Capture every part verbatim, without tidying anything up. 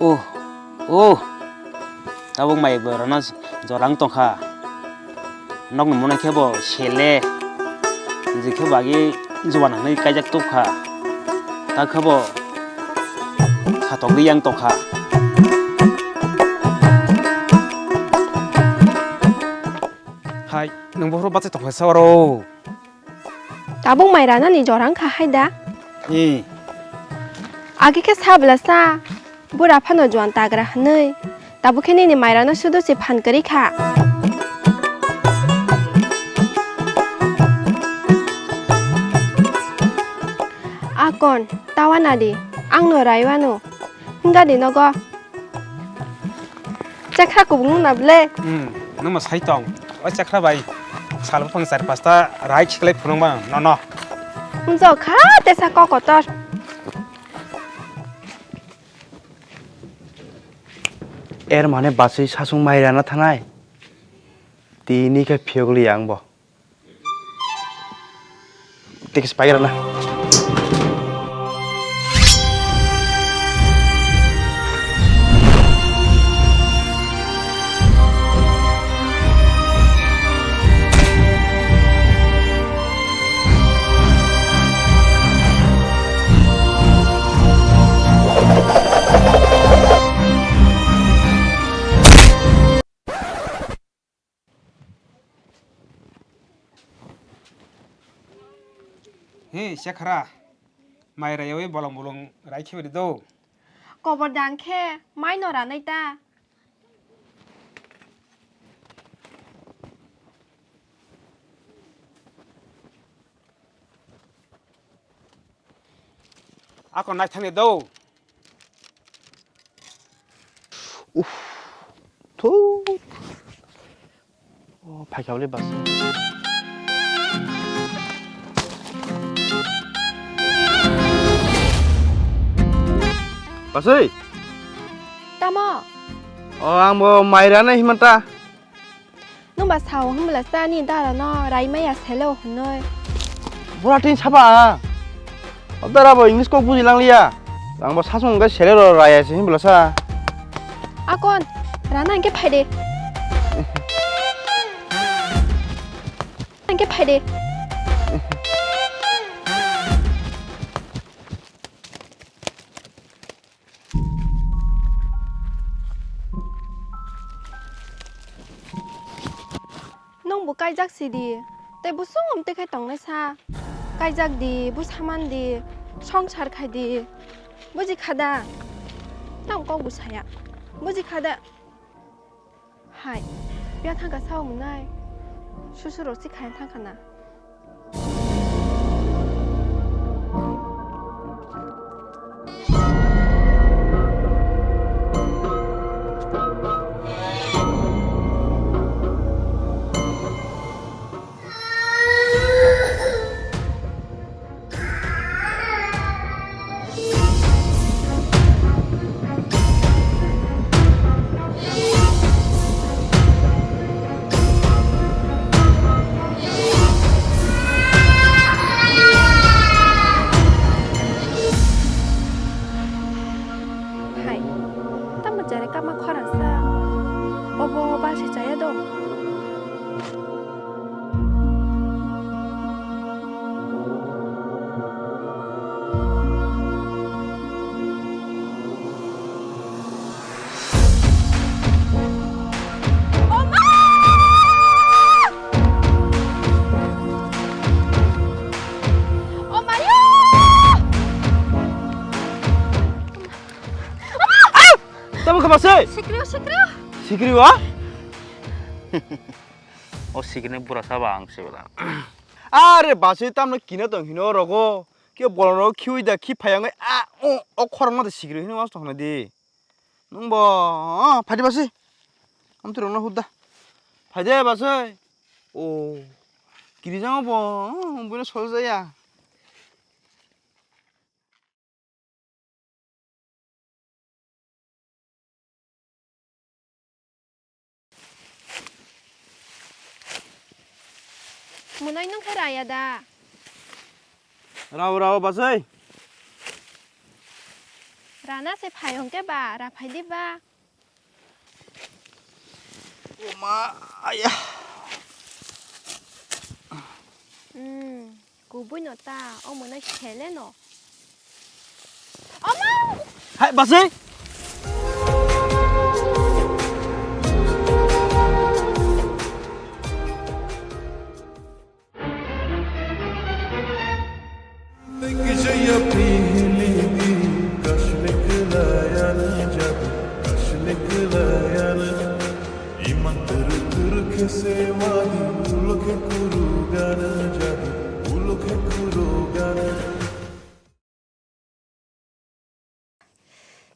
Oh, oh. Tabuk mai borokno jorang tongkha. Nokni mwnwi khe bo sele. Jikhe bo agi juan hwnwi kaijak tubkha. Ta khe bo khatokri yang tongkha. Hai, nwng bohrok bachai tongkha sa oro. Tabuk mai ranani jorang kha hai da? Ee. Agi khe sa bwla sa, bura phano juan tagra hwnwi. Tabuk khe nini mai rano sudu se phan kwrwi kha. Akon, tawa nadi, angno raiwano. Hwnga di nogo. Chakra kubung wngna ble. Hmm, nwma sai tong. O chakra bai. Sal buphang char pasta rai khiklai phunukma nono. Wngjo kha tesa kok kotor. Er mane basui sasung mai rana thanai. Tini khe phiyok li ang bo. Tiks pairana. He, Sekhara, mai raiwi bolong bolong rai khibi do. Kobor dang khe, mai no ranai ta. Ako naithangni do. Uff. Thu. O, phaikha le bas. Basui. Tamo? O, ang bo mai rana himanta. Nwng ba sao hwnbwla sa ani dara no rai maya sele o hwnwi. Bura tin saba. O dara bo English kok buji lang liya. Ang bo sasung hwnkhe sele ro raya se hwnbwla sa. Akon, rana hwnkhe phai de. Hwnkhe phai de. Nwng bo kaijak si di, tei bo songom tei khai tongnai sa. Kaijak di, bo saman di, songsar khai di. Buji kha da? Tamo kok bo saya. Buji kha da? Hai, piya thangkha sao mwnai? Susu rok si khaina thangkha na? Hai, tamo jare kama khorang sa? Obo balsi chaya do? Tamo khe basui? Sikrio, sikrio. Sikrio? O sikrini bura saba ang sibila. Are basui tamno kina tong hino rogo. Ke bolong rogo khiui da khi phayang a o o khorang no sikri hino mas tong di. Nwng bo phadi basui. Am tu rong no hudda. Phadi basui. O kiri jang bo buino sol jaya. Mwnai nung khe raya da? Rao, rao, basai. Rana se phai hwnkhe ba, ra phai di ba. Oma, aya. Hmm, kubui no ta, omo no khele no. Oma! Hai, basai!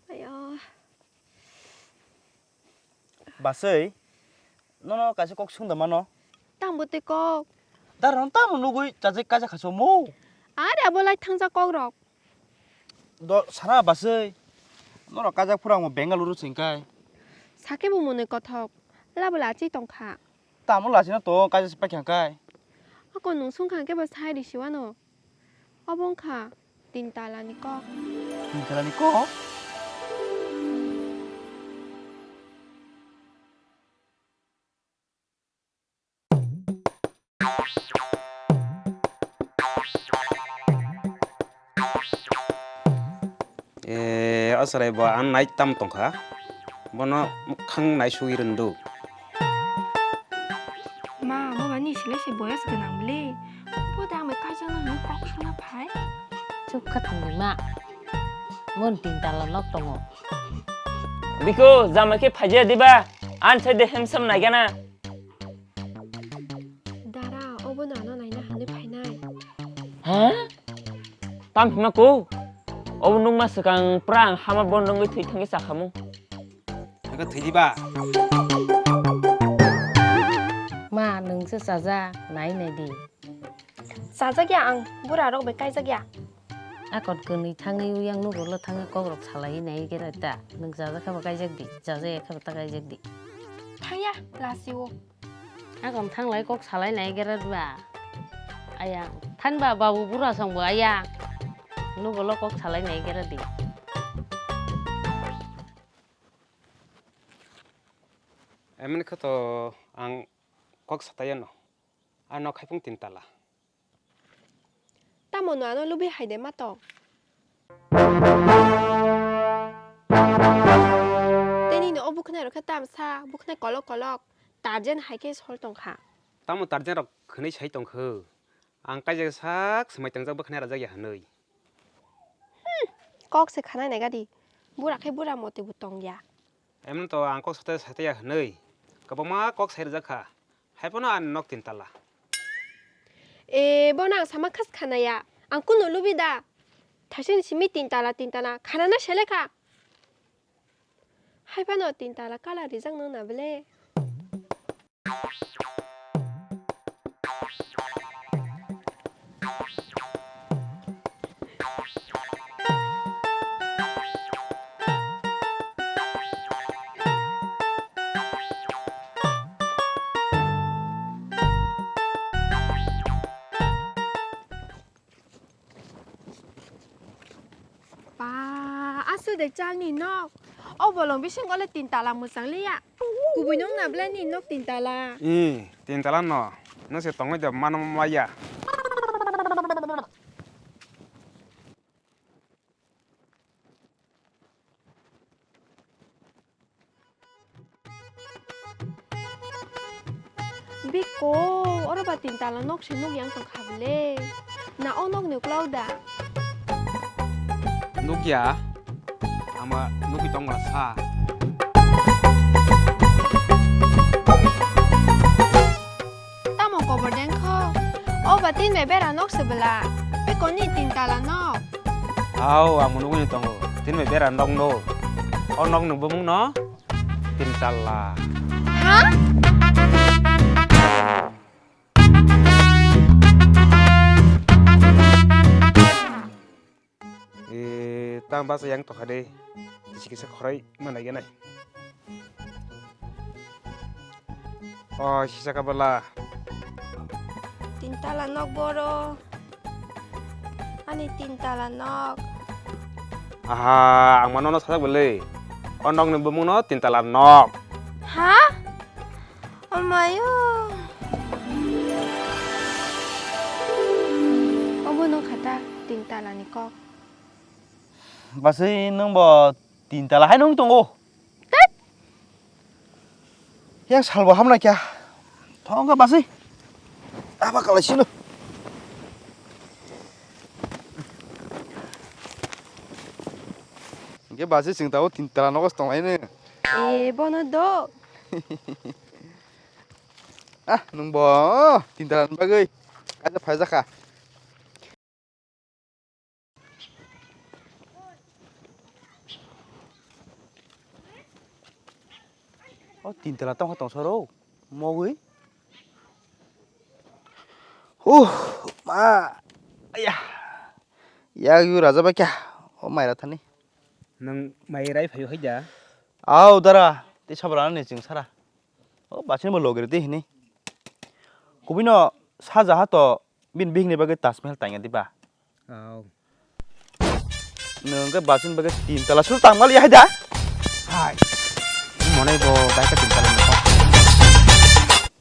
Ayo. Basai, nono kaisa kok sung da mano? Tamo tei kok? Dar no tamo nugui chajak kaisa khaso mo? Are abo lai thangjak kok rok. Do sana basai. Norok kajak phuru ang bo Bengaluru singkai. Sakhe bo mwnwi kothok. Labo lachi tongkha. Tamo lachina to kaisa se paikha kai. Ako nung sungkha khe bo sai risiwano. Obo wngkha tin talani kok. Tin talani kok? Eh, o chwrai bo ang nai tam tongkha. Bono mwkhang naisugwi rwndw. Ma, bo ba ni sile se boyos gwnang bwle. Bo da ang bai kaijakna hwnwi kok songna phai. Chuk kha thangwi ma. Mon tin tala nok tongo. Biko, jama khe phaijaya diba? An sai de handsome naigana. Dara, obo no ano naina hwnwi phainai. Ha? Tam hima ko? Obo nukma swkang pura ang hama bon rwngwi thwi thangwi chakhamu. Aka thwi diba? Ma, nwng se chaja, nai nai di. Chajakya ang, bura rok bai kaijakya. Akon kwnwi thangwi uyang nugo lo thangwi kok rok salai nai khe ta. Nwng chajakha ba kaijak di, chajaya kha ba ta kaijak di. Thangya, lasi o. Akon thanglai kok salai nai khe ba. Ayang, thanba babu bura song bo ayang. Nugo lo kok salai nai khe di. Emni khe to ang kok satayano. Ano khaipung tin tala. Tamo no ano lubi hai de ma tong. Tei nini o bukhnai rok khe tamsa, bukhnai kolok kolok, tarjen hai khe sol tong kha. Tamo tarjen rok hwnwi sai tong kho. Ang kaijak sak swmai tongjak bwkhanai rajak ya hwnwi. Hmm, kok se khanai nai gadi. Bura khe bura moti bo tong ya. Emno to ang kok sate sate ya hwnwi. Kwbangma kok sai rwjak kha. Hai phano ani nok tin tala. E, bono ang sama khas khana ya. Ang kunu lubi da. Thaisini simi tin tala tin tala khana na sele kha. Hai phano tin tala kala rijak nang na bele. Ba, aswk de chalni nok. O bolong bisingo le tin tala mwchang liya. Kubui nung na bwlai ni nok tin tala. I, tin tala no. Nung se tongwi de mano maya. Biko, oro ba tin tala nok se nuk yang tong kha bele. Na o nok ni uklok da? Nuk ya. Ama nukwi tong mala sa. Tamo kobor deng kho? O ba tin bai bera nok se bela. Biko ni tin tala nok. Au, ang nugwi tongo. Tin bai bera nok no. O nok ni bumung no? Tin tala. Ha? E, tang basa yang tokha de. Kisa kisa khorai manai ganai. O, sisa kabala. Tin tala nok boro. Ani tin tala nok. Aha, ang ma nono sajak belai. O nokni bumungno tin tala nok. Ha? Omayo. Obo nung khata tin tala ni kok. Basui nungbo tin tala hai nung tongo. Tet! Yang salbo hamna kya? Thongkha basui. Aba kalai sino. Hingke basui chwng tabuk tin tala nogo tonglaini. E, bono do. Ah, nungbo tin tala ni bagwi kaisa phaijakha. O tin tala tongkha tongsa rw mogwi. Uh, ma. Aya. Yak yu raja bai kya. O mai ra thani. Nang mai rai phayo hai da. Au dara. Ti sabra ni ching sara. O basini bo logre ti hini. Kubino saja ha to bin bihni bagwi Taj Mahal tangya diba. Au. Nung ke basini bagwi tin tala sul tangmal ya hai da. Hai. Monai bo bai ka tin tala.